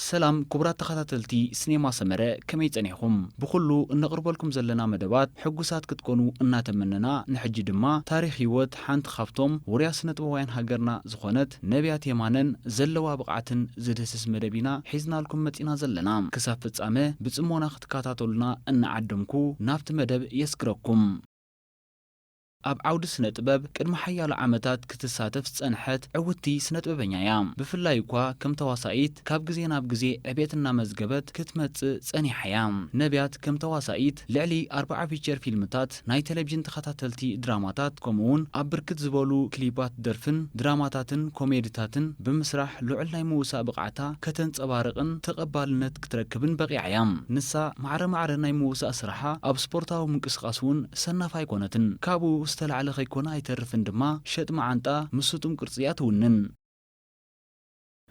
ሰላም ክቡራት ተኸታተልቲ ስኔማ ሰመረ፣ ከመይ ጸኒሕኩም? ብኹሉ እነቕርበልኩም ዘለና መደባት ሕጉሳት ክትኮኑ እናተመነና፣ ንሕጂ ድማ ታሪኽ ህይወት ሓንቲ ካብቶም ውሩያት ስነጥበባውያን ሃገርና ዝኾነት ነቢያት የማነን ዘለዋ ብቕዓትን ዝድህስስ መደብ ኢና ሒዝናልኩም መጺና ዘለና። ክሳብ ፍጻመ ብጽሞና ክትከታተሉና እናዓደምኩ ናብቲ መደብ የስግረኩም። ኣብ ዓውዲ ስነ ጥበብ ቅድሚ ሓያሎ ዓመታት ክትሳተፍ ዝጸንሐት ዕውትቲ ስነ ጥበበኛ እያ። ብፍላይ እኳ ከም ተዋሳኢት ካብ ግዜ ናብ ግዜ ዕቤት እናመዝገበት ክትመጽእ ጸኒሓ እያ። ነቢያት ከም ተዋሳኢት ልዕሊ ኣርብዓ ፊቸር ፊልምታት፣ ናይ ቴሌቪዥን ተኸታተልቲ ድራማታት፣ ከምኡውን ኣብ ብርክት ዝበሉ ክሊፓት ደርፍን ድራማታትን ኮሜድታትን ብምስራሕ ልዑል ናይ ምውሳእ ብቕዓታ ከተንጸባርቕን ተቐባልነት ክትረክብን በቒዓ እያ። ንሳ ማዕረ ማዕረ ናይ ምውሳእ ስራሓ ኣብ ስፖርታዊ ምንቅስቓስ እውን ሰናፍ ኣይኮነትን። ካብኡ ዝተላዕለ ከይኮነ ኣይተርፍን ድማ ሸጥ መዓንጣ ምስ ስጡም ቅርጺ እያ ትውንን።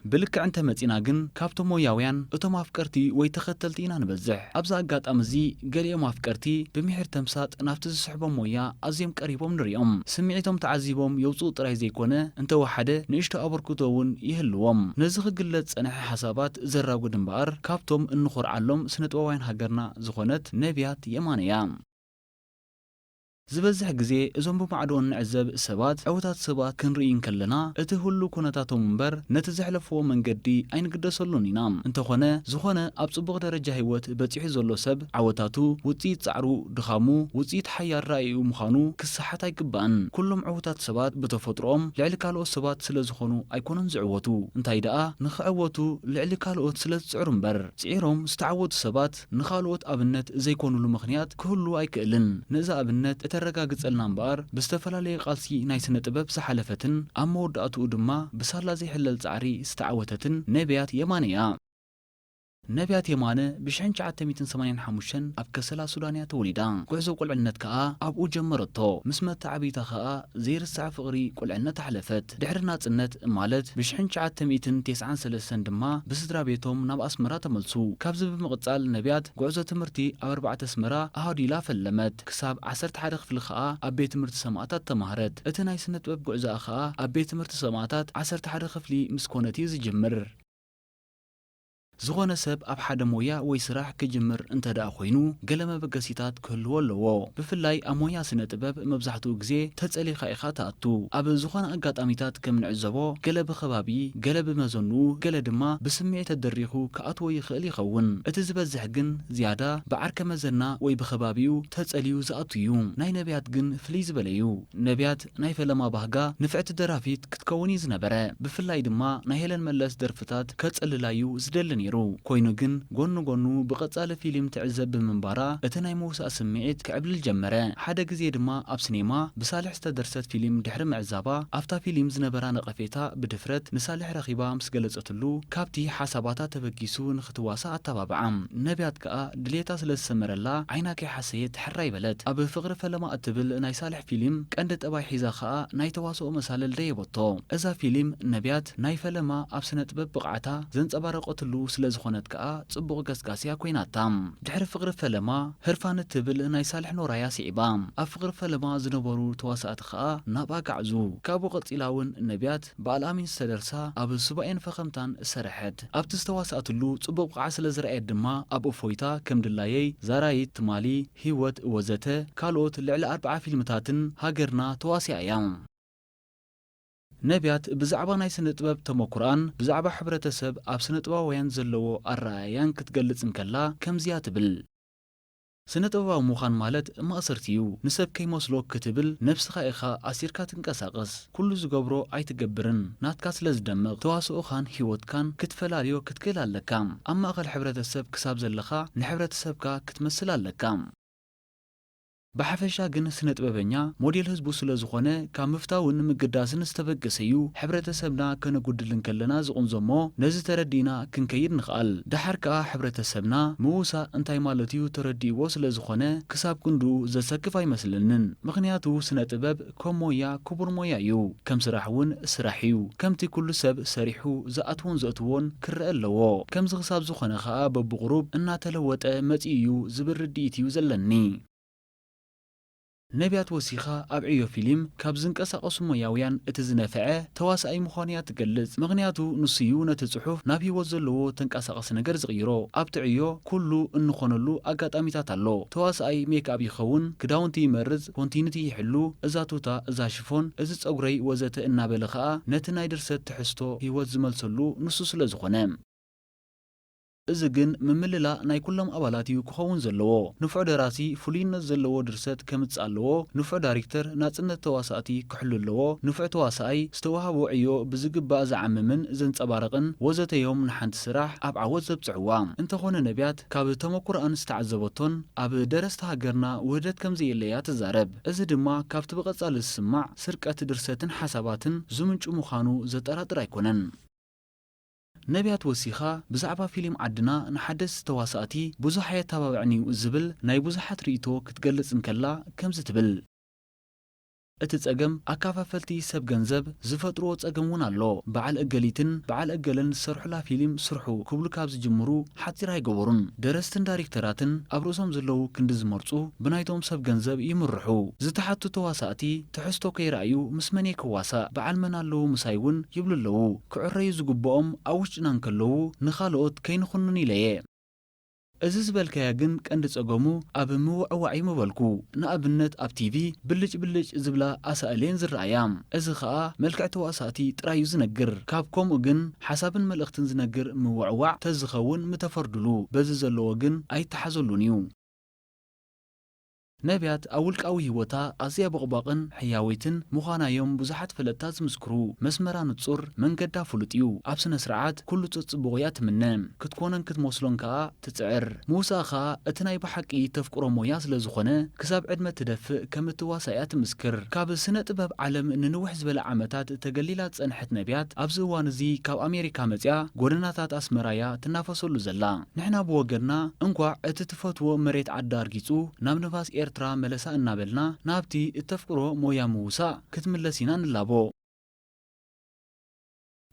ብልክዕ እንተመጺና ግን ካብቶም ሞያውያን እቶም ኣፍቀርቲ ወይ ተኸተልቲ ኢና ንበዝሕ። ኣብዚ ኣጋጣሚ እዚ ገሊኦም ኣፍቀርቲ ብምሒር ተምሳጥ ናብቲ ዝስሕቦም ሞያ ኣዝዮም ቀሪቦም ንሪኦም። ስምዒቶም ተዓዚቦም የውጽኡ ጥራይ ዘይኮነ እንተወሓደ ንእሽቶ ኣበርክቶ እውን ይህልዎም። ነዚ ክግለጽ ዝጸንሐ ሓሳባት ዘራጉድ እምበኣር ካብቶም እንኾርዓሎም ስነጥበባውያን ሃገርና ዝኾነት ነቢያት የማነ እያ። ዝበዝሕ ግዜ እዞም ብማዕዶኦም ንዕዘብ ሰባት ዕዉታት ሰባት ክንርኢ እንከለና፣ እቲ ህሉው ኩነታቶም እምበር ነቲ ዘሕለፍዎ መንገዲ ኣይንግደሰሉን ኢና። እንተኾነ፣ ዝኾነ ኣብ ጽቡቕ ደረጃ ህይወት በጺሑ ዘሎ ሰብ፣ ዓወታቱ ውጽኢት ጻዕሩ፣ ድኻሙ ውጽኢት ሓያል ራእይኡ ምዃኑ ክሰሓት ኣይግባእን። ኩሎም ዕዉታት ሰባት ብተፈጥሮኦም ልዕሊ ካልኦት ሰባት ስለ ዝኾኑ ኣይኮኑን ዝዕወቱ። እንታይ ደኣ፣ ንኽዕወቱ ልዕሊ ካልኦት ስለ ዝጽዕሩ እምበር። ጽዒሮም ዝተዓወቱ ሰባት ንኻልኦት ኣብነት ዘይኮኑሉ ምኽንያት ክህሉ ኣይክእልን። ነዚ ኣብነት እተረጋግጸልና እምበኣር፣ ብዝተፈላለየ ቃልሲ ናይ ስነ ጥበብ ዝሓለፈትን ኣብ መወዳእትኡ ድማ ብሳላ ዘይሕለል ጻዕሪ ዝተዓወተትን ነቢያት የማነ እያ። ነቢያት የማነ ብሽሕን ትሽዓተ ሚእትን ሰማንያን ሓሙሽተን ኣብ ከሰላ ሱዳን እያ ተወሊዳ። ጉዕዞ ቁልዕነት ከኣ ኣብኡ ጀመረቶ። ምስ መተዓብይታ ከኣ ዘይርሳዕ ፍቕሪ ቁልዕነት ኣሕለፈት። ድሕሪ ናጽነት፣ ማለት ብሽሕን ትሽዓተ ሚእትን ተስዓን ሰለስተን ድማ ብስድራ ቤቶም ናብ ኣስመራ ተመልሱ። ካብዚ ብምቕጻል ነቢያት ጉዕዞ ትምህርቲ ኣብ ኣርባዕተ ኣስመራ ኣሃዱ ኢላ ፈለመት። ክሳብ ዓሰርተ ሓደ ክፍሊ ከኣ ኣብ ቤት ትምህርቲ ሰማእታት ተማህረት። እቲ ናይ ስነ ጥበብ ጉዕዞኣ ከኣ ኣብ ቤት ትምህርቲ ሰማእታት ዓሰርተ ሓደ ክፍሊ ምስ ኮነት እዩ ዝጅምር። ዝኾነ ሰብ ኣብ ሓደ ሞያ ወይ ስራሕ ክጅምር እንተ ደኣ ኮይኑ፣ ገለ መበገሲታት ክህልዎ ኣለዎ። ብፍላይ ኣብ ሞያ ስነ ጥበብ መብዛሕትኡ ግዜ ተጸሊኻ ኢኻ ትኣቱ። ኣብ ዝኾነ ኣጋጣሚታት ከም ንዕዘቦ፣ ገለ ብኸባቢ፣ ገለ ብመዘንኡ፣ ገለ ድማ ብስምዒት ተደሪኹ ክኣትዎ ይኽእል ይኸውን። እቲ ዝበዝሕ ግን ዝያዳ ብዓርከ መዘና ወይ ብኸባቢኡ ተጸልዩ ዝኣቱ እዩ። ናይ ነቢያት ግን ፍልይ ዝበለ እዩ። ነቢያት ናይ ፈለማ ባህጋ ንፍዕቲ ደራፊት ክትከውን እዩ ዝነበረ። ብፍላይ ድማ ናይ ሄለን መለስ ደርፍታት ከጸልላ እዩ ዝደሊ ነይሩ። ኮይኑ ግን፣ ጎኒ ጎኑ ብቐጻሊ ፊልም ትዕዘብ ብምንባራ፣ እቲ ናይ ምውሳእ ስምዒት ክዕብልል ጀመረ። ሓደ ግዜ ድማ ኣብ ሲኔማ ብሳልሕ ዝተደርሰት ፊልም ድሕሪ ምዕዛባ፣ ኣብታ ፊልም ዝነበራ ነቐፌታ ብድፍረት ንሳልሕ ረኺባ ምስ ገለጸትሉ፣ ካብቲ ሓሳባታ ተበጊሱ ንኽትዋሳእ ኣተባብዓ። ነቢያት ከኣ ድሌታ ስለ ዝሰመረላ፣ ዓይና ከይሓሰየት ሕራይ በለት። ኣብ ፍቕሪ ፈለማ እትብል ናይ ሳልሕ ፊልም ቀንዲ ጠባይ ሒዛ ኸኣ ናይ ተዋስኦ መሳልል ደየበቶ። እዛ ፊልም ነቢያት ናይ ፈለማ ኣብ ስነ ጥበብ ብቕዓታ ዘንጸባረቐትሉ ስለ ዝኾነት ከኣ ጽቡቕ ገስጋስያ ኮይናታ። ድሕሪ ፍቕሪ ፈለማ ህርፋን እትብል ናይ ሳልሕ ኖራያ ስዒባ። ኣብ ፍቕሪ ፈለማ ዝነበሩ ተዋሳእቲ ኸኣ ናብኣ ጋዕዙ። ካብኡ ቀጺላ እውን ነቢያት ብኣልኣሚን ዝተደርሳ ኣብ ሱባኤን ፈኸምታን ሰርሐት። ኣብቲ ዝተዋሳእትሉ ጽቡቕ ብቕዓት ስለ ዝረኣየት ድማ ኣብ እፎይታ ከም ድላየይ፣ ዛራይት ትማሊ፣ ህይወት ወዘተ ካልኦት ልዕሊ ኣርብዓ ፊልምታትን ሃገርና ተዋሲኣ እያ። ነቢያት ብዛዕባ ናይ ስነ ጥበብ ተመኩሮኣን ብዛዕባ ሕብረተሰብ ኣብ ስነ ጥበባውያን ዘለዎ ኣረኣእያን ክትገልጽ እንከላ ከምዚያ ትብል። ስነ ጥበባዊ ምዃን ማለት ማእሰርቲ እዩ። ንሰብ ከይመስሎ ክትብል ነብስኻ ኢኻ ኣሲርካ ትንቀሳቐስ። ኩሉ ዝገብሮ ኣይትገብርን። ናትካ ስለ ዝደምቕ ተዋስኦኻን ህይወትካን ክትፈላልዮ ክትክእል ኣለካ። ኣብ ማእከል ሕብረተሰብ ክሳብ ዘለኻ ንሕብረተሰብካ ክትመስል ኣለካ። ብሓፈሻ ግን ስነ ጥበበኛ ሞዴል ህዝቡ ስለ ዝኾነ ካብ ምፍታውን ምግዳስን ዝተበገሰ እዩ ሕብረተሰብና ከነጉድል እንከለና ዝቕንዞ እሞ ነዚ ተረዲእና ክንከይድ ንኽኣል። ደሓር ከኣ ሕብረተሰብና ምውሳእ እንታይ ማለት እዩ ተረዲእዎ ስለ ዝኾነ ክሳብ ክንድኡ ዘሰክፍ ኣይመስለንን። ምኽንያቱ ስነ ጥበብ ከም ሞያ ክቡር ሞያ እዩ። ከም ስራሕ እውን ስራሕ እዩ። ከምቲ ኩሉ ሰብ ሰሪሑ ዝኣትዎን ዘእትዎን ክረአ ኣለዎ። ከምዚ ክሳብ ዝኾነ ከኣ በብቑሩብ እናተለወጠ መጺኡ እዩ ዝብል ርድኢት እዩ ዘለኒ። ነብያት ወሲኻ ኣብ ዕዮ ፊልም ካብ ዝንቀሳቐሱ ሞያውያን እቲ ዝነፍዐ ተዋሳኣይ ምዃኑ እያ ትገልጽ። ምኽንያቱ ንሱ እዩ ነቲ ጽሑፍ ናብ ህይወት ዘለዎ ተንቀሳቐሲ ነገር ዝቕይሮ። ኣብቲ ዕዮ ኩሉ እንኾነሉ ኣጋጣሚታት ኣሎ። ተዋሳኣይ ሜክኣፕ ይኸውን፣ ክዳውንቲ ይመርጽ፣ ኮንቲኒቲ ይሕሉ፣ እዛ ቱታ፣ እዛ ሽፎን፣ እዚ ጸጉረይ ወዘተ እናበለ ኸኣ ነቲ ናይ ድርሰት ትሕዝቶ ህይወት ዝመልሰሉ ንሱ ስለ ዝኾነ። እዚ ግን ምምልላእ ናይ ኩሎም ኣባላት እዩ ክኸውን ዘለዎ። ንፉዕ ደራሲ ፍሉይነት ዘለዎ ድርሰት ከምጽእ ኣለዎ፣ ንፉዕ ዳይሬክተር ናጽነት ተዋሳእቲ ክሕሉ ኣለዎ፣ ንፉዕ ተዋሳኣይ ዝተዋህቦ ዕዮ ብዝግባእ ዝዓምምን ዘንጸባርቕን ወዘተ እዮም ንሓንቲ ስራሕ ኣብ ዓወት ዘብጽሕዋ። እንተኾነ ነብያት ካብ ተመኩሮኣን ዝተዓዘበቶን ኣብ ደረስቲ ሃገርና ውህደት ከምዘየለ እያ ትዛረብ። እዚ ድማ ካብቲ ብቐጻሊ ዝስማዕ ስርቀት ድርሰትን ሓሳባትን ዝምንጩ ምዃኑ ዘጠራጥር ኣይኮነን። ነብያት ወሲኻ ብዛዕባ ፊልም ዓድና ንሓደስቲ ተዋሳእቲ ብዙሕ ኣየተባብዕን እዩ ዝብል ናይ ብዙሓት ርእይቶ ክትገልጽ እንከላ ከምዚ ትብል። እቲ ጸገም ኣካፋፈልቲ ሰብ ገንዘብ ዝፈጥርዎ ጸገም እውን ኣሎ። በዓል እገሊትን በዓል እገለን ዝሰርሑላ ፊልም ስርሑ ክብሉ ካብ ዝጅምሩ ሓጺር ኣይገበሩን። ደረስትን ዳይሬክተራትን ኣብ ርእሶም ዘለዉ ክንዲ ዝመርጹ ብናይቶም ሰብ ገንዘብ ይምርሑ። ዝተሓቱ ተዋሳእቲ ትሕዝቶ ከይረኣዩ ምስ መን እየ ክዋሳእ፣ በዓል መን ኣለዉ ምሳይ እውን ይብሉ ኣለዉ። ክዕረዩ ዝግብኦም ኣብ ውሽጥና እንከለዉ ንኻልኦት ከይንኹንን ኢለ እየ። እዚ ዝበልካያ ግን ቀንዲ ጸገሙ ኣብ ምውዕዋዕ እዩ ምበልኩ። ንኣብነት ኣብ ቲቪ ብልጭ ብልጭ ዝብላ ኣሳእል እየን ዝረኣያ። እዚ ኸኣ መልክዕ ተዋሳእቲ ጥራይ እዩ ዝነግር። ካብ ከምኡ ግን ሓሳብን መልእኽትን ዝነግር ምውዕዋዕ ተዝኸውን ምተፈርዱሉ። በዚ ዘለዎ ግን ኣይተሓዘሉን እዩ። ነብያት ኣብ ውልቃዊ ህይወታ ኣዝያ ቦቕባቕን ሕያወይትን ምዃና እዮም ብዙሓት ፈለጥታ ዝምስክሩ። መስመራ ንጹር፣ መንገዳ ፍሉጥ እዩ። ኣብ ስነ ስርዓት ኩሉ ጽጽቡቕ እያ ትምነ። ክትኮኖን ክትመስሎን ከኣ ትጽዕር። ምውሳእ ከኣ እቲ ናይ ብሓቂ ተፍቅሮ ሞያ ስለ ዝኾነ ክሳብ ዕድመ ትደፍእ ከም እትዋሳእ እያ ትምስክር። ካብ ስነ ጥበብ ዓለም ንንውሕ ዝበለ ዓመታት ተገሊላ ዝጸንሐት ነብያት ኣብዚ እዋን እዚ ካብ ኣሜሪካ መጽያ ጎደናታት ኣስመራ እያ ትናፈሰሉ ዘላ። ንሕና ብወገንና እንኳዕ እቲ ትፈትዎ መሬት ዓዳ ኣርጊጹ ናብ ንፋስ ኤርትራ መለሳ እናበልና ናብቲ እተፍቅሮ ሞያ ምውሳእ ክትምለስ ኢና ንላቦ።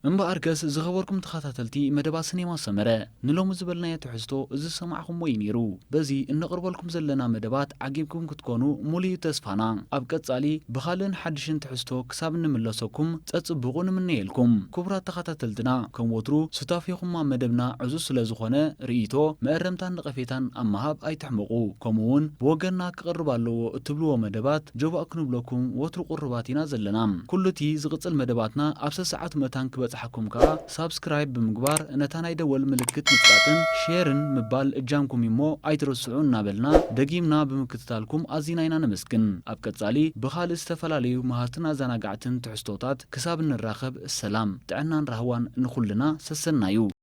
እምበኣርከስ ዝኸበርኩም ተኸታተልቲ መደባት ስኔማ ሰመረ፣ ንሎሚ ዝበልናዮ ትሕዝቶ እዚ ዝሰማዕኹምዎ እዩ ነይሩ። በዚ እነቕርበልኩም ዘለና መደባት ዓጊብኩም ክትኮኑ ሙሉእ ተስፋና። ኣብ ቀጻሊ ብኻልእን ሓድሽን ትሕዝቶ ክሳብ እንምለሰኩም ጸጽብቑ ንምነየልኩም። ክቡራት ተኸታተልትና፣ ከም ወትሩ ሱታፌኹም ኣብ መደብና ዕዙዝ ስለ ዝኾነ ርእይቶ፣ መእረምታን ነቐፌታን ኣብ ምሃብ ኣይትሕመቑ። ከምኡውን ብወገንና ክቐርብ ኣለዎ እትብልዎ መደባት ጆባእ ክንብለኩም ወትሩ ቁሩባት ኢና ዘለና። ኩሉ እቲ ዝቕጽል መደባትና ኣብ ሰሰዓቱ መታን ክበጽሓኩም ከኣ ሳብስክራይብ ብምግባር ነታ ናይ ደወል ምልክት ምጽቃጥን ሼርን ምባል እጃምኩም እዩሞ ኣይትረስዑ እናበልና ደጊምና ብምክትታልኩም ኣዚና ኢና ነመስግን። ኣብ ቀጻሊ ብኻልእ ዝተፈላለዩ መሃርትን ኣዘናጋዕትን ትሕዝቶታት ክሳብ እንራኸብ ሰላም፣ ጥዕናን ራህዋን ንኹልና ሰሰናዩ።